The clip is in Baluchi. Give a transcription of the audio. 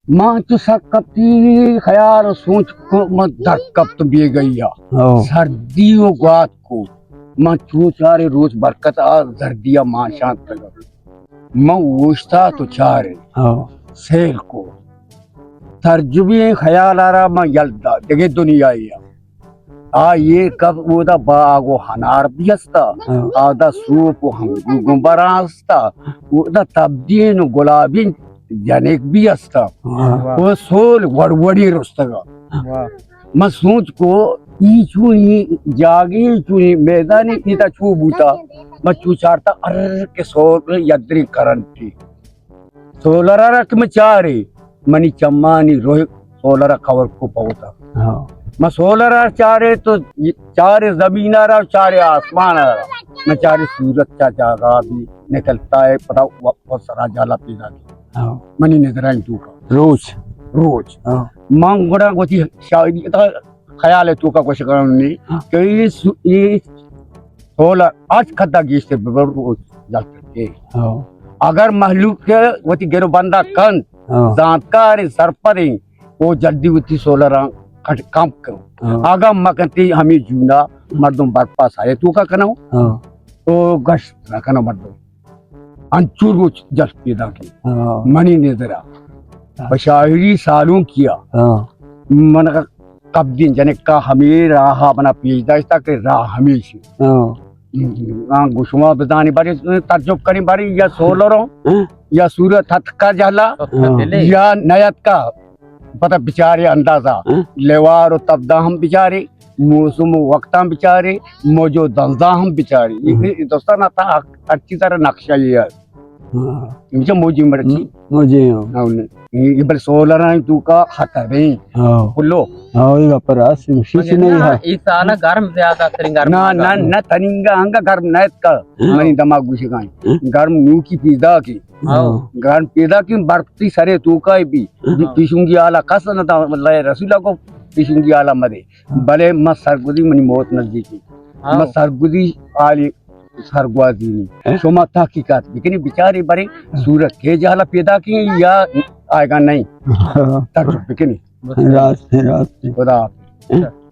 من چو سر کپتی، خیال و سوچ کو، من در کپت بیگئی ءَ۔ ہو۔ سردی و گوات کو۔ من چو چارے روچ برکت ءَ زردی ءَ مان شانتگ۔ من اوشتات و چارے۔ ہو۔ سیل کو۔ ترجبی خیال ءَ را من یل دات دگہ دنیاے ءَ۔ آ ایر کپ، اودا باغ و ہنار بھی ہستا، ہاں۔ آدا سوپ و ہنگو گمبراں ہستا، اودا تبدین و گلابین جنک بھی ہستا۔ واہ۔ و سول وڑوڑی رستگا۔ واہ۔ من سوچ کو، ای چونی جاگے، چونی میدانی، ایتا چو بوتا؟ من چو چارتا، ار کے سول یدری کرنٹی۔ سولر ءَ را کہ من چارے، منی چمانی روہ سولر ءَ کور کو پوتا۔ ہاں۔ من سولر ءَ چارے تو چارے زمین ءَ را، چارے آسمان ءَ را۔ من چارے سورج چا جاگا بھی نکلتا ہے، پدا و-، و سرا جالا پیدا کی۔ ہاں۔ منی نظرانی توکا۔ روچ۔ روچ۔ ہاں۔ من گڑا وتی شاعری تا خیال ءِ توکا گوشگ ءَ آں نی ہاں۔ کہ اے سو-، اے سولر ہرچ قدر گیشتر ببر روچ جلتر کے۔ ہاں۔ اگر مہلوک وتی گر و بندا کنت، ہاں۔ زانتکار سرپد ایں، او جلدی وتی سولراں کٹ-، کم کن۔ ہاں۔ اگاں مکنتی ہمے جونا مردم برپا سرے توکا کنو، ہاں۔ تو گشت نہ کنو مردم۔ انچو روچ جست پیداک ایں۔ ہاں۔ منی نظرا۔ ہاں۔ بشاعری سالونکیا۔ ہاں۔ من قبدین جنکا ہمے راہ بنا پیش داشتا کہ راہ ہمیش۔ ہاں۔ آں گو شما بزانی بارے، ترجب کنی بارے یا سولروں، ہاں۔ یا سورت ہتکا جہلا، ہاں۔ یا نیتکا۔ پتہ بچارے اندازہ، ہاں۔ لیوار و تبدا ہم بچارے، موسم و وقتاں بچارے، موج و دنزاں ہم بچارے۔ ہاں۔ اے، اے دوستان آتا ہر چیز را نقشہ یہ ہے۔ ہاں۔ مجھے موجی مرچی۔ ہم، موجی ہاں۔ ہاں، یہ بل سولر ہیں تو کا خطر ہیں۔ ہاں۔ کلو۔ ہاں، یہ پر اس شیش مگر نہیں نا، ہے۔ اس سال گرم زیادہ ترین گرم نہ، لگا۔ نہ، نہ، تنینگا ہنگا گرم نہ اتکا۔ ہاں۔ منی دماغ گوشگائیں۔ ہاں۔ گرم نوکی پیدا کی۔ ہاں۔ گران پیدا کن برپتی سرے توکا بھی۔ ہاں۔ پیشنگی آلا کس نہ تا، اللہ رسول کو پیشنگی آلا مدے۔ ہاں۔ بلے ما سرگودی منی موت نزدیکی۔ ہاں۔ ما سرگودی آلی سرگوازی نی۔ ہاں۔ شما تحقیقات بکنی بچاری برے ہاں۔ صورت کے جہلا پیدا کی یا آئیگا نہیں۔ ہاں۔ ترجب بکنی۔ راست ہے، راست ہے۔ خدا حافظ۔ ہاں۔